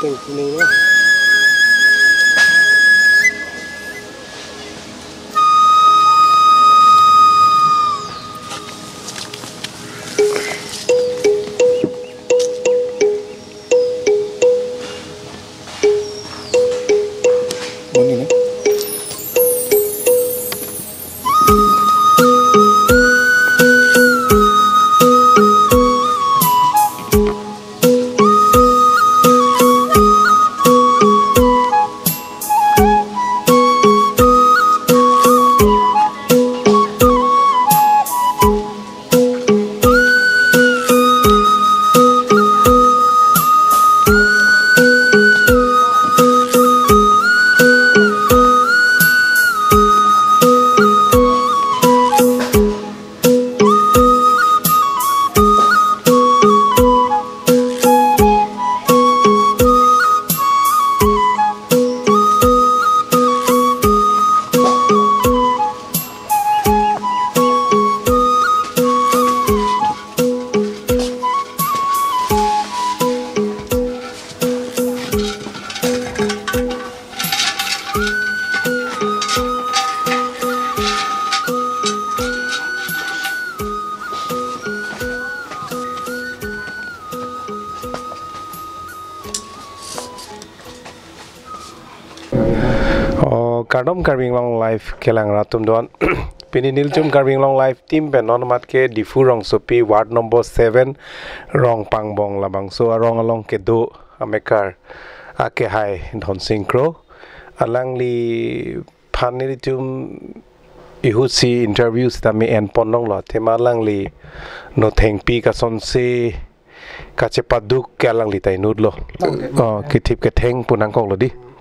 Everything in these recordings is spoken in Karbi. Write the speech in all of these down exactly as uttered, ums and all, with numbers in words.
Thank you. Oh, kardom Karbi Anglong Live kelang rat atum don. Pini nelitum Karbi Anglong Live team pen non mat ke Diphu rongsopi ward number seven Rongpangbong labangso arong along kedo amekar akehai Dhonsing Kro. Alangliphan nelitum ihutsi interview sitame enpon longlo. Athema alangli nothengpi kasonsi kachepaduk ke alangli ta inutlo. Oh, kethip ketheng pu nangkoklo di.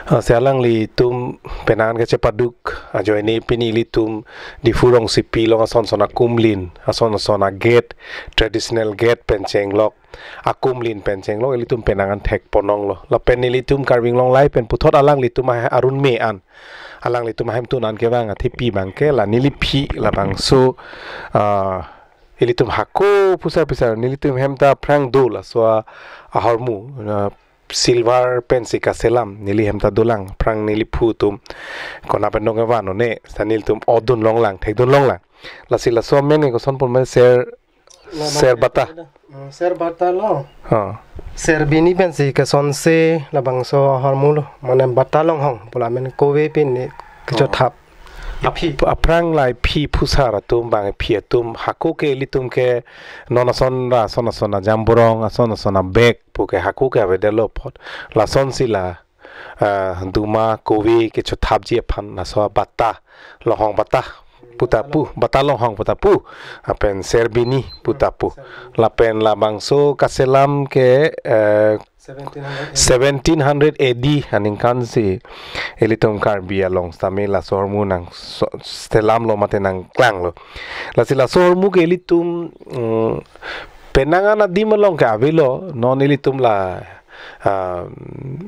Ah, si alanglitum penang kachepaduk ajoine pini ilitum Diphu rongsopi along ason son akumlin, ason son agate, traditional gate pen chenglok, akumlin pen chenglok, ilitum penang an thekpon longlo. Lapen ilitum Karbi Anglong Live pen puthot alanglitum a-, arun me an, alanglitum ahemtun an kevang athepi abang ke la neliphi labangso, ah, ilitum hako phusar phisar, nelitum hem ta aphrang do laso a-, ahormu, ah, silver pensi kaselam, neli hem ta dolang, aphrang neliphu atum kona pen dong kevan one, sa nelitum odun longlang, thekdun longlang. Lasi laso amen ke koson pon men ser, ser bata. Hmm, ser bata lo. Ha. Ser bini pensi kesonse labangso ahormu lo, mane bata longhong pu la amen, kove pini kechothap. Aphi. Ap-, aphrang la iphi phusar atum abang, iphi atum hako ke ilitum ke non ason ra ason ason ajamborong, ason ason abag pu ke hako ke avedetlo apot. Lasonsi la, ah, duma kove kechothapji aphan laso bata longhong bata pu ta pu, bata longhong pu ta pu. Lapen ser bini pu ta pu. Lapen labangso kaselam ke, eh, seventeen hundred A D. Seventeen hundred A D aningkan si ilitum Karbi along sitame laso ahormu nangso-, selamlo mate nangklanglo. Lasi laso ahormu ke ilitum, mm, penang an adim along ke avelo, non ilitum la, ah,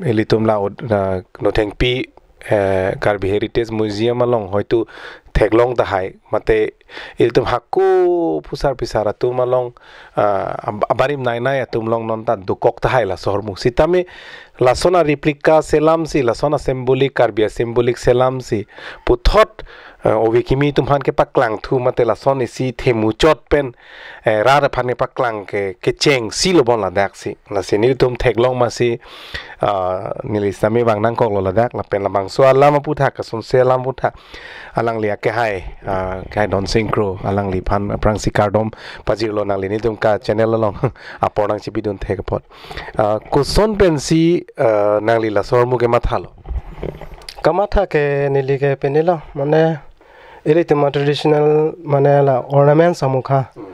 ilitum la od-, ah, nothengpi, eh, Karbi Heritage Museum along hoitu theklong tahai, mate ilitum hako phusar phisar atum along, ah, ab-, abarim nainai atum along non ta dokok tahai laso ahormu. Sitame lason a-replica selamsi, lason a-symbolic, Karbi a-symbolic selamsi puthot, eh, ove kimi atum aphan kepaklangthu mate lason isi themuchot pen, eh, rat aphan kepaklang ke, kechengsi lo bon ladaksi. Lasi nelitum theklong masi, ah, neli sitame vang nangkoklo ladak, lapen labangso alam aputhak, kasonse alam aputhak alangli akehai, ah, kehai Dhonsing Kro, alangliphan aphrangsi kardom pajirlo nangli nelitum ka-channel along apor nangchipidun thek apot. Ah, koson pensi, ah, nangli laso ahormu kemathalo? Kamatha ke neli ke pini lo, mane ilitum a-traditional mane la ornaments amukha. Hmm.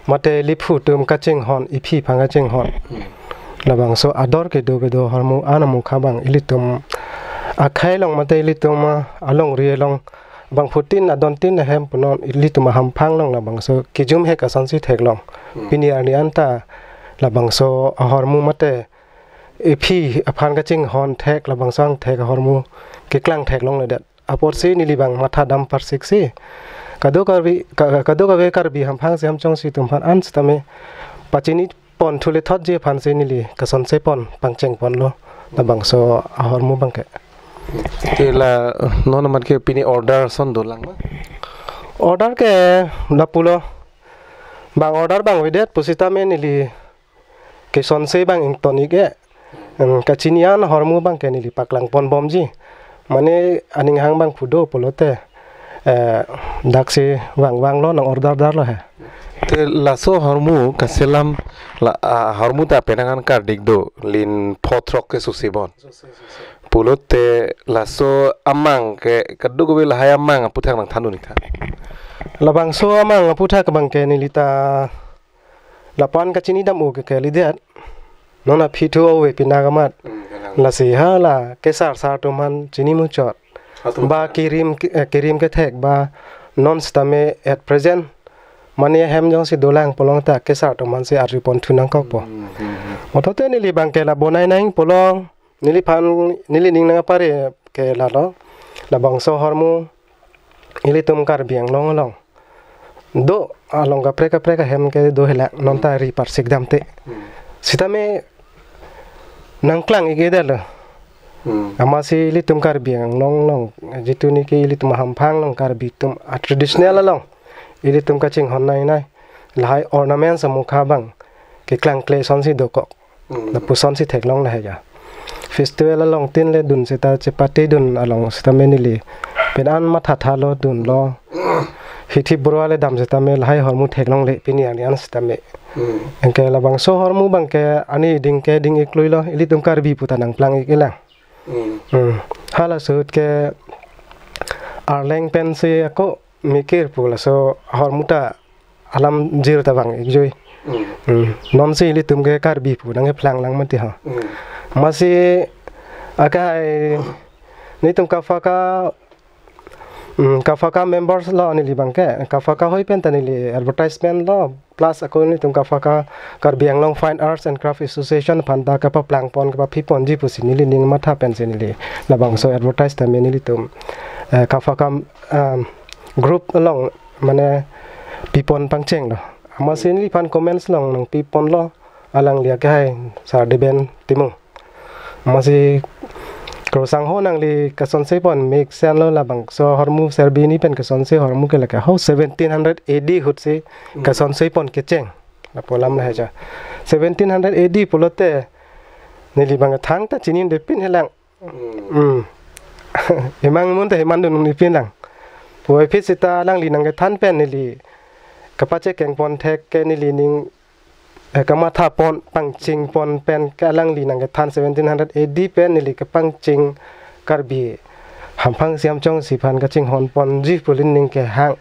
Mate liphu atum kachinghon, iphi aphan kachinghon. Hmm. Labangso ador kedo kedo ahormu an amukha abang ilitum akhei along mate ilitum, ah, alongri along bangphutin adontin ahem punon ilitum ahamphang along labangso kijum hek asonsi theklong. Hmm. Pini arni anta labangso ahormu mate iphi aphan kachinghon thek labangso angthek ahormu keklang theklongledet. Apotsi neli abang matha dam parsiksi. Kadokave, ka-, kadokave Karbi hamphang si hamchongsi atum aphan an sitame pachini pon thule thotji aphansi neli kasonse pon pangcheng ponlo labangso ahormu abangke. Te la non amat ke pini order ason dolang ma? Order ke lapulo. Bang order bang avedet pusitame neli kesonse bang ington-ik-e. Em, kachini an ahormu abangke neli paklang ponbomji. Mane aning hang bang pudo pulote, eh, daksi vangvanglo, nang order darlo he. Te laso ahormu kaselam la, ah, ahormu ta penang an kardik do, lin pho throk ke susi bon. Pulote laso amang ke kadokave lahai amang aputhak nangthan un-ik tha. Labangso amang aputhak abangke neli ta lapu-an kachini dam-o ke kalidet. Non aphi thu ove pinaka amat. Hmm, kalang. Lasi hala kesar sar atum aphan chini muchot. Atum ba aphan. Kirim ke-, eh, kirim kethek ba non sitame at present mane hem jongsi dolang pulo ta kesar atum aphansi arju pon thu nangkokpo. Hmm, hmm, hmm. Matote neli abangke la bonai nang pulo. Neliphan, neli ning nangpare ke lalo, labangso ahormu ilitum Karbi Anglong along do along kaprek kaprek ahem ke do helang, non ta ri parsik damte. Hmm. Sitame nangklang-ik-e detlo. Hmm. Amatsi ilitum Karbi Anglong along, jitu niki ilitum ahamphang along Karbi atum a-traditional along ilitum kachinghon nai nai lahai ornaments amukha abang keklang kle asonsi dokok. Hmm. Lapusonsi theklong lahai ya. Festival along tin le dun seta chepate dun along sitame neli penang an mathathalo dunlo. Hithi bro ale dam sitame lahai ahormu theklongle pini ani an sitame. Hmm. Anke labangso ahormu abangke ani ding ke ding-ik-loilo, ilitum Karbi pu ta nangplang-ik-e lang. Hmm. Hmm. Hala ahut ke Arleng pensi ako mikir pu laso ahormu ta alam jir ta vang-ik joi. Hmm. Hmm. Nonsi ilitum ke Karbi pu nangkeplang lang mati ha. Hmm. Amatsi akai nelitum KAFAKA, hmm, KAFAKA members lo neli abangke. KAFAKA hoi pen ta neli advertisement lo. Plus ako nelitum KAFAKA, Karbi Anglong Fine Arts and Craft Association aphan ta kapaplang pon kapaphi ponji pusi neli ning matha pensi neli labangso advertise tame nelitum, eh, KAFAKA, um, group along mane pi pon pangchenglo. Amatsi neliphan comments along nangpi ponlo, alangli akehai Sar Deben Timung. Amatsi krosang ho nangli kasonse pon mek senlo, labangso ahormu Sarbini pen kasonse ahormu ke lake ho seventeen hundred A D ahutsi, hmm, kasonse pon kecheng. Lapu alam lahai cha. Seventeen hundred A D pulote neli abang thangta chinidepin helang. Hmm. Hmm. Hemang mun ta heman dun-ik-pin lang. Puvoiphit seta alangli nangkethan pen neli kapachekeng pon thek ke neli ning, eh, kamatha pon pangcheng pon pen ke alangli nangkethan seventeen hundred A D pen neli kepangcheng Karbi hamphang siam chongsi aphan kachinghon ponji pu lin ning kehang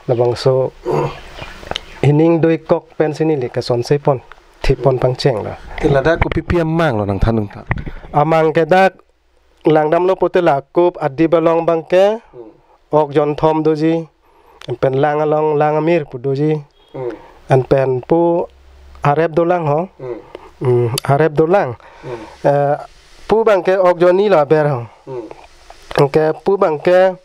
labangso ining do-ik-kok pensi neli kasonse pon thip pon pangchenglo. Te ladak kopipi amang lo nangthan un-ik tha? Amang ke dak langdamlo pute la Kup Adip along abangke, hmm, ok jonthom doji, anpen lang along Lang Amir pu doji, hmm, anpen pu Arep dolang ho, hmm, hmm, Arep dolang, hmm, eh, pu abangke ok jonni lo aber ho, hmm, anke pu abangke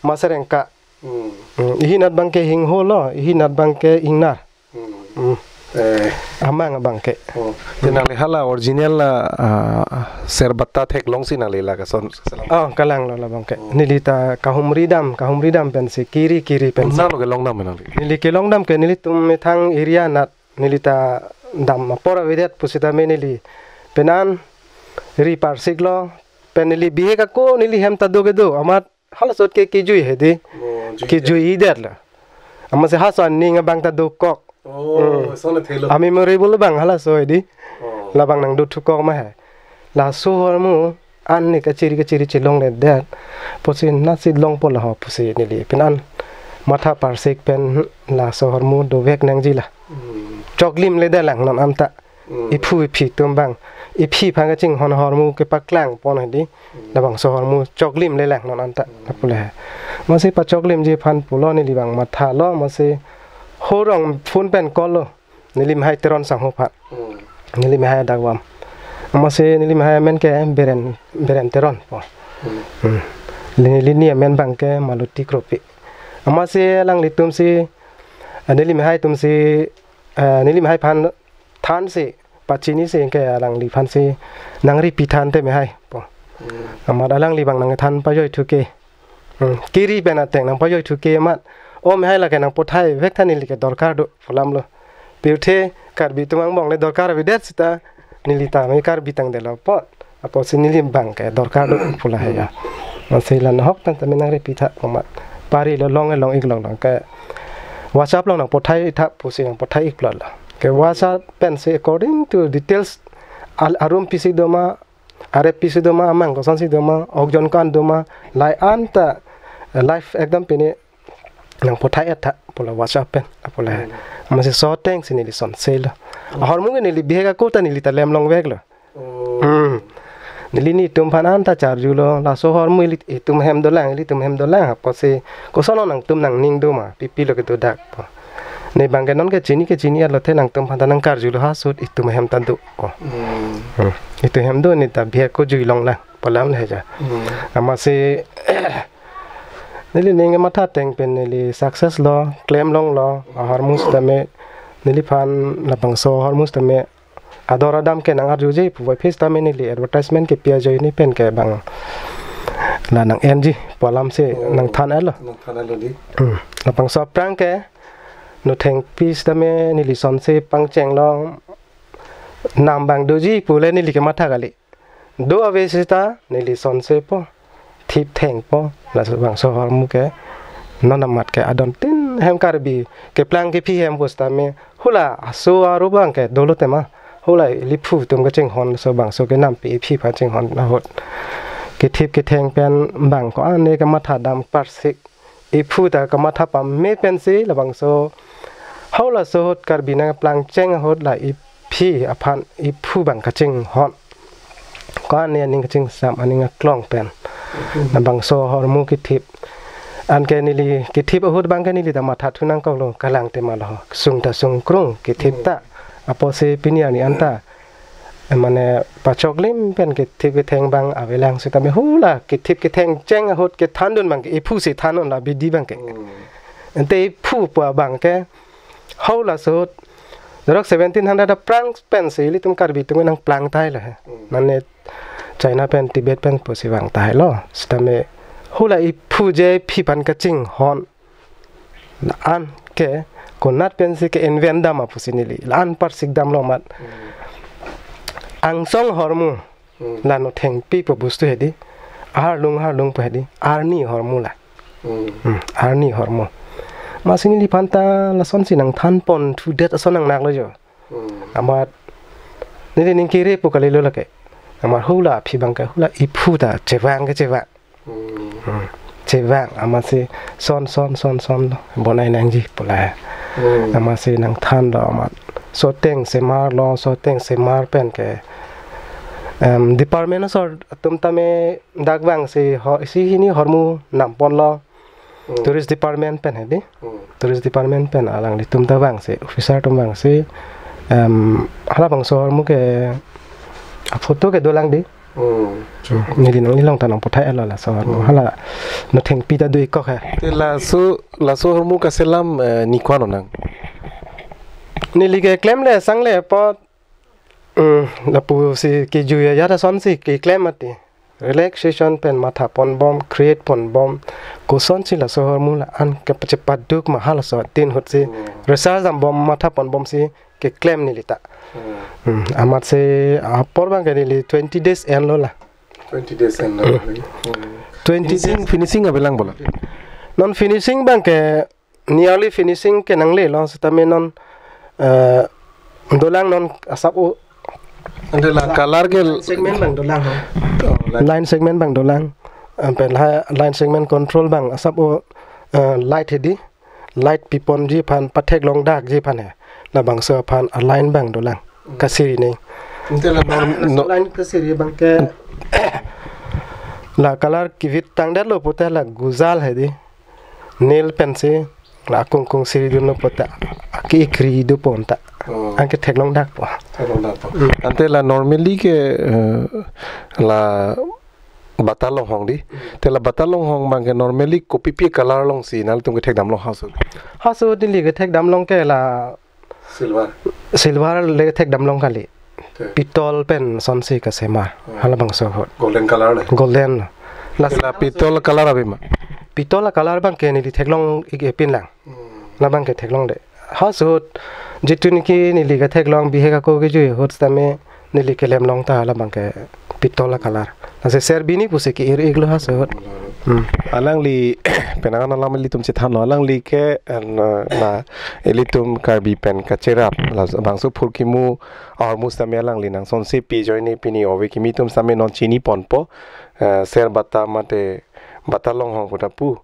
Maserengka, hmm, hmm, ihinat abangke Hingho lo, ihinat abangke Ingnar. Hmm. Hmm. Eh. Amang abangke. Oh. Te nangli hala original la, ah, Serbata theklongsi nangli la kason selam. Oh, kalanglo labangke. Oh. Neli ta kahumri dam, kahumri dam pensi kiri kiri pensi. Nanglo kelong dam nangli? Neli kelong dam ke nelitum methang area anat neli ta dam apor avedet pusitame neli penang an ri parsiklo, pen neli bihek ako neli hem ta do kedo amat hala ahut ke kejui hedi. Oh, jui. Kejui-i detlo. Amatsi halaso aning abang ta dokok. Oh, hmm, so na thelo. A-memorable abang halaso hedi. Oh. Labang nangdo thukok ma he. Laso ahormu an ne kachiri kachiri chelongledet. Pusi nasi longpo la ho pusi neli penang an matha parsik pen laso ahormu dovek nangji la. Hmm. Choklimledet lang non anta. Hmm. Iphu iphi atum abang, iphi aphan kachinghon ahormu kepaklang pon hedi. Hmm. Labangso ahormu choklimle lang non anta, hmm, apule. Amatsi pachoklimji aphan pulo neli abang mathalo, amatsi ho rong phone pen call lo. Neli mehai Teron sangho aphan. Hmm. Neli mehai adakvam. Amatsi neli mehai amen ke Beren, Beren Teron po. Hmm. Hmm. Neli, neli amen abangke Maluti Kropi. Amatsi alanglitumsi, eh, neli mehai atumsi, eh, neli mehai aphan thansi, pachinisi ke alangliphansi nangripi than tame hai po. Hmm. Amat alangli abang nangthan pajoi thuke. Hmm. Kiri pen ateng nangpajoi thuke amat. O me hai lake nangpothai vek tha, neli ke dorkar do pu alam lo. Pirthe Karbi atum angbong le dorkar avedet seta neli tame Karbi tangdet lo apot. Apotsi neli abang ke dorkar do pu lahai ya. Amatsi la nahok tang tame nangripi tha komat. Pari lo long long ik long long ke WhatsApp along nangpothai tha pusi nangpothai ik plot lo. Ke WhatsApp pensi according to details al-, arum pisi doma, arep pisi doma, amang kosonsi doma, okjon ko-an doma, lai anta live ekdom pine nangpothai-et tha pu la WhatsApp pen, pu la. Hmm. Amatsi sotengsi neli sonselo. Ahormu ke neli bihek ako ta neli ta lem longvek lo. Oh. Hmm. Neli netum aphan anta charjulo, laso ahormu ili itum ahem dolang, ilitum ahem dolang, apotsi koson nangtum nangning doma, pipi lo kedodak po. Ne abang ke non ke chini ke chini alote nangtum aphan ta nangkarjulo ha ahut itum ahem ta do po. Hmm. Hmm. Itum ahem do ne ta bihek ako jui longlang pu alam le ja. Hmm. Amatsi neli ning kematha ateng pen neli success lo, klem longlo, ahormu sitame neliphan labangso ahormu sitame ador adam ke nangarjuje pu voiphit sitame neli advertisement kepi ajoine pen ke abang la nang-enji pu alamsi, oh, nangthan-et lo. Nangthan-et lo di. Hmm. Labangso aphrang ke nothengpi sitame neli sonsi pangcheng long, nam abang doji pu le neli kematha kali. Do ave seta neli sonsepo, thip thengpo, labangso ahormu ke non amat ke adon tin hem Karbi keplang kephi hem pusitame hula aso aru abang ke dolo tema, hula ili phu atum kachinghon, so bangso ke nampi iphi aphan chinghon ahut. Kethip ketheng pen abang ko-an ne kematha dam parsik. Iphu ta kamatha pame pensi labangso halaso ahut Karbi nangplang cheng ahut la iphi aphan iphu abang kachinghon. Ko-an ne aning kachingsam aning aklong pen. Labangso ahormu kethip. Anke neli kethip ahut abang ke neli ta mathathu nangkoklo, kalang tema lo. Sung ta sungkrung kethip ta. Apotsi pini arni anta, eh, mane pachoklim pen kethip ketheng abang avelang sitame hula kethip ketheng cheng ahut kethandun abang ke iphusi thandun la bidi abang ke. Hmm. Ante iphu pu abang ke halaso ahut, jorok seventeen hundred aphrang pensi ilitum Karbi atum nangplang tahai lo he. Hmm. Mane China pen Tibet pen pusi vang tahai lo. Sitame hula iphu je iphi aphan kachinghon. La-an ke konat pensi ke-invent dam ma pusi neli la-an parsik damlo amat. Hmm. Angsong ahormu. Hmm. La nothengpi pu bostu hedi. Arlung arlung pu hedi. Arni ahormu la. Hmm. Hmm, arni ahormu. Amatsi neliphan ta lasonsi nangthan ponthudet ason nangnaklo jo. Hmm. Amat neli ning kere pu kalilo lake. Amat hula aphi abang ke hula iphu ta chevang ke chevang. Hmm. Hmm. Chevang amatsi son son son son lo bonai nangji pu la. Hmm. Amatsi nangthanlo amat. Soteng semar lo, soteng semar pen ke, em, department asor atum tame dak vangsi ho, isi hini ahormu namponlo. Hmm. Tourist department pen hedi. Hmm. Tourist department pen alanglitum ta vangsi, officer atum vangsi, em, halabangso ahormu ke aphoto ke dolang di. Hmm. Hmm. Neli nanglilong ta nangpathai-etlo laso ahormu. Hmm. Hala nothengpi ta do-ikkok he. Te laso, laso ahormu kaselam, eh, ne ko-an onang? Neli keklem le sang le apot, hmm, lapusi kejui ajat asonsi keklem mati. Relaxation pen matha ponbom, create ponbom. Kosonsi laso ahormu la-an kepachepaduk ma halaso atin ahutsi. Hmm. Research dambom, matha ponbomsi keklem neli ta. Hmm. Hmm, amatsi apor abang ke neli twenty days enlo la. Twenty days enlo. Hmm. Hmm. Twenty days. Finishing, finishing avelang bola. Non finishing abang ke nearly finishing ke nanglelo sitame non, eh, dolang non asap o. Ante la color ke segment abang dolang ho. Oh, line. Line segment abang dolang. Ampen la line segment control abang asap o, eh, light hedi. Light piponji aphan, patheklong dakji aphan he. Labangso aphan a-line abang dolang. Kasiri ne. Ante la norm-, no- line kasiri abang ke la color kivit tangdetlo pute la gujal hedi. Nail pensi la kungkung siri dunlo pute aki ikri do pon ta. Oh. Anke theklong dakpo. Theklong dakpo. Hmm. Ante la normally ke, eh, la bata longhong di. Hmm. Te la bata longhong abang ke normally kopipi color alongsi nangtum kethek damlong ha ahut? Ha ahut neli kethek damlong ke la Silver. Silver le thekdam long kali. Te. Pitol pen sonsi kasemar. Oh. Halabangso ahut. Golden color le. Golden. Las- La pitol color ave ma? Pitol color abangke neli theklong ik-e pinlang. Hmm. Labangke theklongde. Halaso ahut jitu niki neli ketheklong bihek ako kejui ahut sitame neli keklem long ta labangke pitol color. Lasi ser bini pusi ke-ir iklo halaso ahut. Hmm. Alangli penang alam ilitum chethanlo, alangli ke, eh, la ilitum Karbi pen kacherap, labangso phurkimo ahormu sitame alangli nang sonsi pi ajoine pini ove kimi atum sitame non chini ponpo, eh, ser bata mate bata longhong pu ta pu.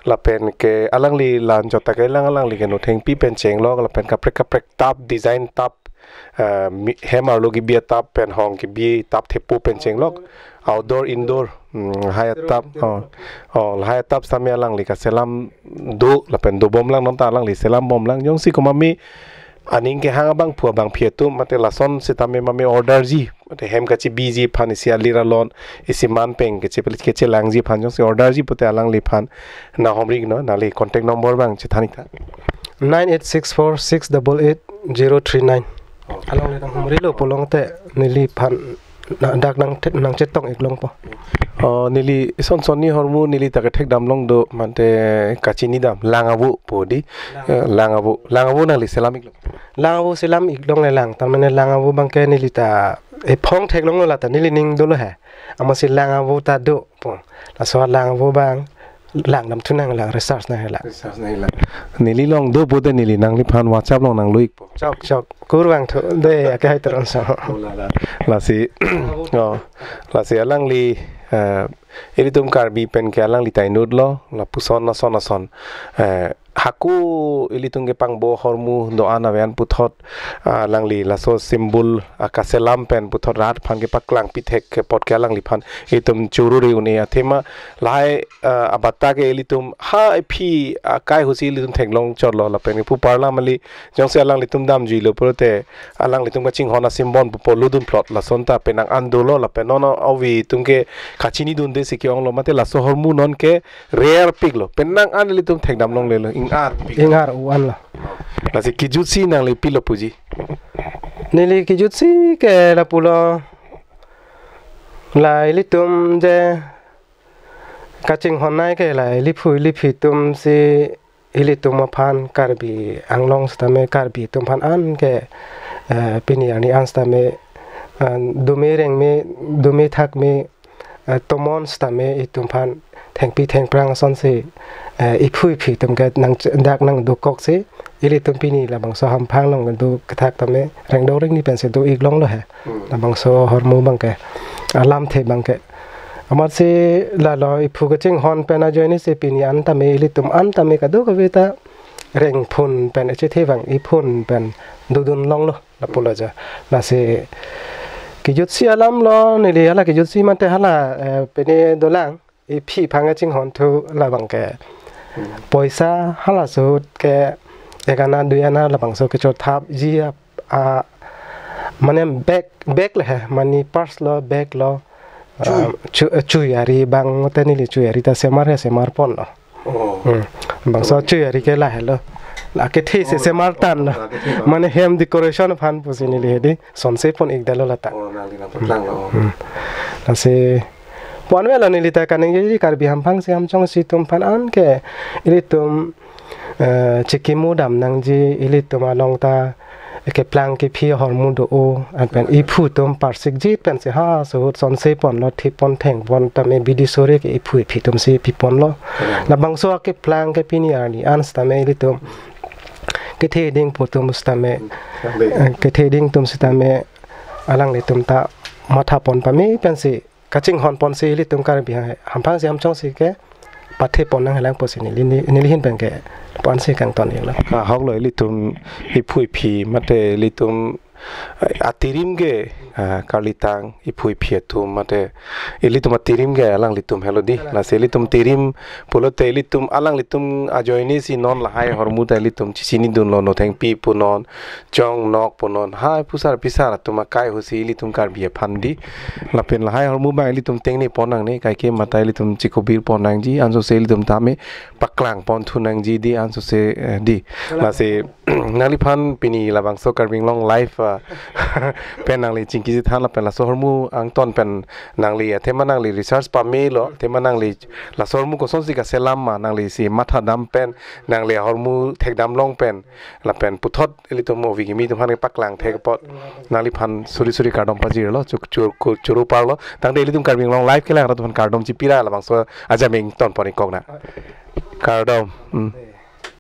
Lapen ke alangli la-anchot ta kelang, alangli ke no thengpi pen chenglok, lapen kaprek kaprek tap, design tap, eh, mi-, hem arlo kebi atap pen hong kebi tap thepo pen chenglok. Outdoor, indoor, hmm, lahai atap, oh, oh, lahai atap sitame alangli kaselam do, lapen dobomlang, non ta alangli selambomlang. Jongsi komatme aning kehang abangphu abangphi atum, mate lason sitame mame orderji, mate hem kachebiji aphan, isi alir alon, isi manpeng kache, kachelangji aphan, jongsi orderji pute alangliphan nanghumri iknon, nangli contact number abang chethan ik tha. Nine eight six four six double eight zero three nine. Alongle nanghumrilo pulote neliphan na-, dak nang, nangchetong ik longpo. Oh, neli ison sonni ahormu neli ta kethekdam long do, mate kachinidam, Lang Avo pu di. Lang. Eh, Lang Avo, Lang Avo nangli selam ik long. Lang Avo selam ik longle lang, ta mane Lang Avo abangke neli ta ephong theklonglo, la ta neli ning dolo he. Amatsi Lang Avo ta dopo. Laso Lang Avo abang langdamthu nanglang, research nanglang. Research nanglang. Neli long do pute neli nangliphan WhatsApp along nanglo ikpo. Chok, chok. Kurvangthu de, ake hai teron so. Oh, la, la. Lasi, oh, lasi alangli, eh, ilitum Karbi pen ke alangli ta inutlo, lapuson ason ason. Eh, hako ilitum kepangbo ahormu do-an ave-an puthot, ah, alangli laso symbol, ah, kaselam pen puthot rat aphan kepaklang pithek ke apot ke alangliphan itum churu-ri un-e, athema lahai, ah, abata ke ilitum ha iphi akai ahutsi ilitum theklong chotlo, lapen pu parla mali, jongsi alanglitum damjuilo pulote alanglitum kachinghon asymbol pupo, lodun plot, lason ta penang an dolo, lapen non ove atum ke kachinidunde si ke-onglo, mate laso ahormu non ke rare piklo. Penang an ilitum thekdam longlelo, ing-ar pik. Ing-ar u-an lo. Lasi kejutsi nangli pilo puji? Neli kejutsi ke lapulo, la ilitum je kachinghon nai ke la iliphu iliphi atumsi ilitum aphan Karbi Anglong sitame Karbi atum aphan an ke, eh, pini arni an sitame, eh, dome rengme, dome thakme, eh, tomon sitame itum aphan thengpi thengphrang asonsi, eh, iphu iphi atum ke nang ch-, dak nangdokoksi ilitum pini labangso hamphang along do kethak tame rengdong rengni pensi do ik longlo he. Hmm. Labangso ahormu abangke, alamthe abangke. Amatsi lalo iphu kachinghon pen ajoinesi pini an tame ilitum an tame kadokave ta rengphun pen echethe abang iphun pen dodun longlo lapulo ja. Lasi kejutsi alamlo, neli hala kejutsi mate hala, eh, pini dolang iphi aphan kachinghonthu labangke. Hmm. Poisa halaso ahut ke ek ana dui ana labangso kechot thapji ap-, a, mane bag, bag le he, mane purse lo, bag lo, chui. Ah, chu-, eh, chui ari abang te neli chui ari ta semar he, semar ponlo. Oh. Hmm. Bangso chui ari ke lahelo. La kethe si semar tanlo. La kethe lo. Mane hem decoration aphan pusi neli hedi sonse pon ikdalo lata. Oh, nangli nangpaklanglo. Hmm. Lasi pon avelo neli ta kaningjeji Karbi hamphang si hamchong si atum aphan an ke ilitum, eh, chikimudam nangji ilitum along ta keplang kephi ahormu do-o, an pen iphu atum parsikji pensi halaso ahut sonse ponlo, thepon thengpon tame bidi sore ke iphu iphi atumsi piponlo. Hmm. Labangso akeplang ke pini arni an sitame ilitum kethe ding pu atum sitame, eh, kethe ding atum sitame alanglitum ta mathapon pame pensi kachinghon ponsi ilitum Karbi ha-, hamphang si hamchong si ke pathepon nanghelang pusi neli, neli, neli ahin pen ke ponsi kangton iklo. Ahoklo ilitum iphu iphi mate ilitum Atirim ke, ah, karlitang, iphu iphi atum mate ilitum atirim ke alanglitum helo di. Lasi ilitum tirim pulote ilitum alanglitum ajoine si non lahai ahormu ta ilitum chinidunlo, nothengpi punon, chong nok punon, hai pusar pisar atum akai ahut si ilitum Karbi aphan di. Lapen lahai ahormu abang ilitum tengnepon nangne, kaike mate ilitum chikobirpon nangji, ansose ilitum tame paklangpon thu nangji di, ansose, eh, di. Lasi nangliphan pini labangso Karbi Anglong Live, ah, pen nangli chingki chethan lapen laso ahormu angton pen nangli athema nangli research pamelo, athema nangli laso ahormu kosonsi kaselam ma nangli si mathadam pen nangli ahormu thekdam long pen lapen puthot ilitum movie kimi atum aphan paklang thek apot nangliphan suri suri kardom pajirlo, chuk chur ku churu parlo. Tangte ilitum Karbi Anglong Live kelang arat aphan kardom chipira labangso ajaming ton pon ingkok na. Kardom. Hmm.